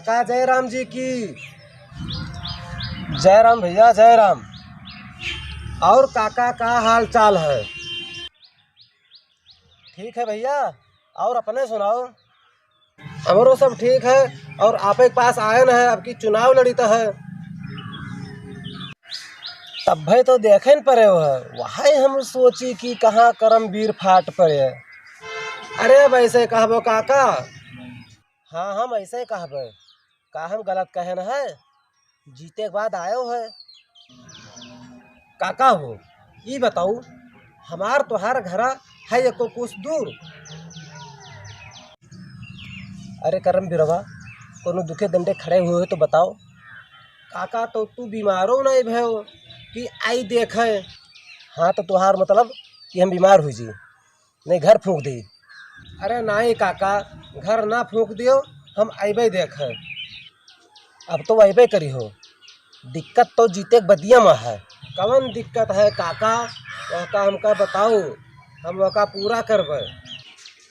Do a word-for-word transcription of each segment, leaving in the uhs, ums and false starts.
का जय राम जी की। जय राम भैया, जय राम। और काका, का हाल चाल है? ठीक है भैया, और अपने सुनाओ? हमरो सब ठीक है, और आपे के पास आयन है, अब की चुनाव लड़ित है। तब भाई तो देखे न परे हो, वही हम सोची कि कहाँ करम बीर फाट परे। अरे, वैसे कहबो काका, हाँ, हम ऐसे कहबे, का हम गलत कहेन है? जीते के बाद आयो है। काका हो, ई बताऊ, हमार तोहार घरा है एको कुछ दूर? अरे करम बिरवा, कोनो दुखे दंडे खड़े हुए हो तो बताओ। काका, तो तू बीमारो नहीं भयो कि आई देखे। हाँ, तो तोहार मतलब कि हम बीमार हुई जी, नहीं घर फूंक दी। अरे नाई काका, घर ना फूंक दियो, हम अइबे देखे। अब तो अइबे करी हो, दिक्कत तो जीते के बदिया में है। कवन दिक्कत है काका, वहका हमका बताओ, हम वहका पूरा करबे।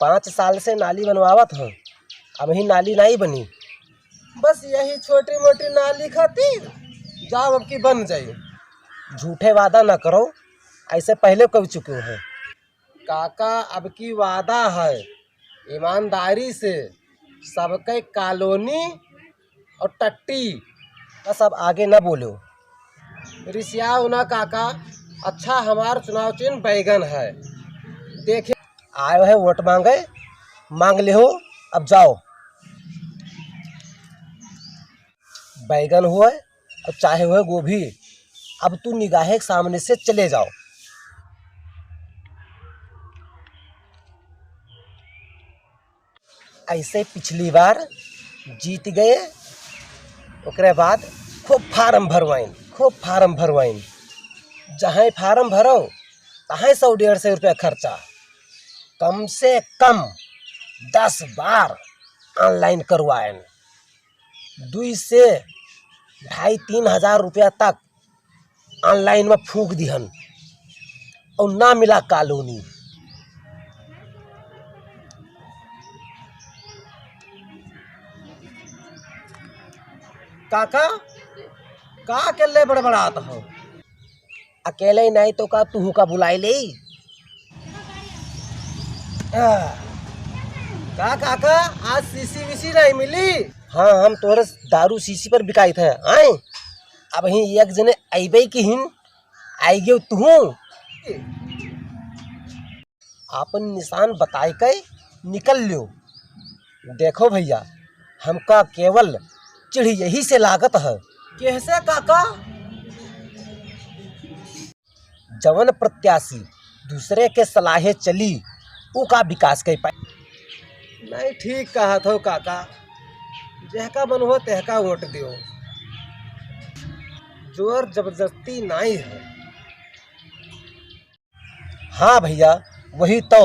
पाँच साल से नाली बनवावत हो, अबही नाली नाई बनी। बस यही छोटी मोटी नाली खातिर जाओ, अब की बन जाई। झूठे वादा ना करो, ऐसे पहले कह चुके हैं। काका, अब की वादा है, ईमानदारी से सबके कॉलोनी और टट्टी। बस अब आगे ना बोलो। रिसियाओ ना काका, अच्छा हमार चुनाव चिन्ह बैगन है। देखे आयो है वोट मांगे, मांग ले हो, अब जाओ। बैगन हुए और चाहे हुए गोभी, अब तू निगाहे के सामने से चले जाओ। ऐसे पिछली बार जीत गए, ओकरे बाद खूब फार्म भरवाइन, खूब फार्म भरवाइन। जहाँ फार्म भरो, तहाँ सौ डेढ़ सौ रुपया खर्चा। कम से कम दस बार ऑनलाइन करवाइन। दुई से ढाई तीन हजार रुपया तक ऑनलाइन में फूंक दिहन और ना मिला कॉलोनी। काका, का अकेले बड़बड़ात हो? अकेले ही नहीं तो का, तू का बुलाई ले? आ, का काका, आज सीसी वीसी नहीं मिली? हाँ, हम तोरे दारू सीसी पर बिकाइत है, आए? अब ही एक जने अइबे की हिन, आई गयो तू। आपन निशान बताए के निकल लियो। देखो भैया, हमका केवल चिढ़ यही से लागत है। कैसे काका? जवन प्रत्याशी दूसरे के सलाहे चली, ऊ का विकास कर पाए? नहीं, ठीक कहत हो काका, जेहका मन हो तेहका वोट दियो, जोर जबरदस्ती नाई है। हाँ भैया, वही तो।